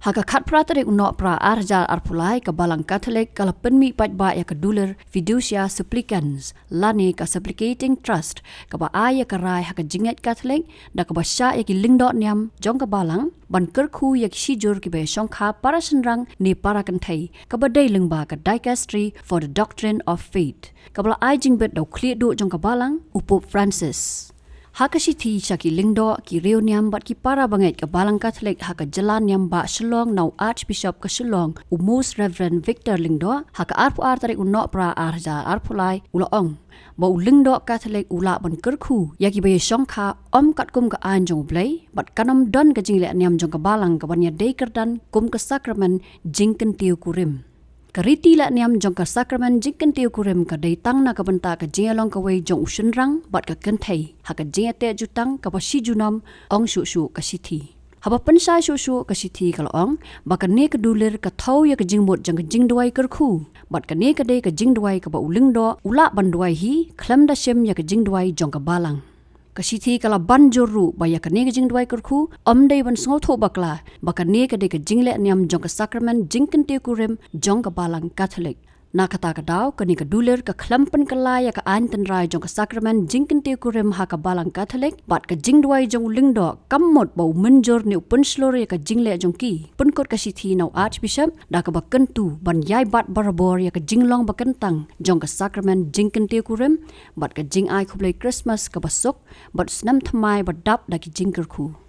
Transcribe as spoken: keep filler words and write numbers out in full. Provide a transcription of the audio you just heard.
Ha ka khatphra tarik u Nohprah ar hajar arphew lai, ka Balang Katholik ka la pynmih paidbah ïa ka dulir Fiducia Supplicans, lane ka Supplicating Trust, kaba ai ïa ka rai ha ka jingngeit Katholik, da kaba shah ïa ki lyngdoh niam jong ka Balang ban kyrkhu ïa ki shijur kiba ïashongkha para shynrang ne para kynthei, kaba dei lyngba ka Dicastery for the Doctrine of Faith, kaba la ai jingbit da u khlieh duh jong ka Balang, u Pope Francis. Ha ka shithi sha ki lyngdoh, ki riewniam bad ki para bangeit ka Balang Katholik ha ka jylla niam bah Shillong na u Archbishop ka Shillong, u Most Reverend Victor Lyngdoh, ha ka arphew ar tarik u Nohprah ar hajar arphew lai, u la ong ba u lyngdoh Katholik u lah ban kyrkhu ïa kiba ïashongkha ym katkum ka aiñ jong U Blei, bad kan ym don ka jingleh niam jong ka Balang kaban ïadei kyrdan kum ka sakramen jingkyntiew kurim. Ka riti leh niam jong ka sakramen jingkyntiew kurim ka dei tang na ka bynta ka jingïalong kawei jong u shynrang bad ka kynthei ha ka jingïateh jutang kaba shi junom, ong shuh shuh ka shithi. Haba pynshai shuh shuh, ka shithi ka la ong ba kane ka dulir ka thew ïa ka jingmut jong ka jingduwai kyrkhu, bad kane ka dei ka jingduwai kaba u lyngdoh u lah ban duwai hi khlem da shim ïa ka jingduwai jong ka Balang. Ka shithi ka la ban jur ruh ba ïa kane ka jingduwai kyrkhu ym dei ban sngewthuh bakla ba kane ka dei ka jingleh niam jong ka sakramen jingkyntiew kurim jong ka Balang Katholik. Na kata ka daw, kane ka dulir ka khlem pynkylla ïa ka aiñ tynrai jong ka sakramen jingkyntiew kurim ha ka Balang Katholik, bad ka jingduwai jong u lyngdoh kam mut ba u mynjur ne u pynshlur ïa ka jingleh jong ki, pynkut ka shithi na u Archbishop, da kaba kyntu ban ïai bat barabor ïa ka jinglong ba kyntang jong ka sakramen jingkyntiew kurim, bad ka jingai khublei Christmas kaba suk, bad snem thymmai ba dap da ki jingkyrkhu.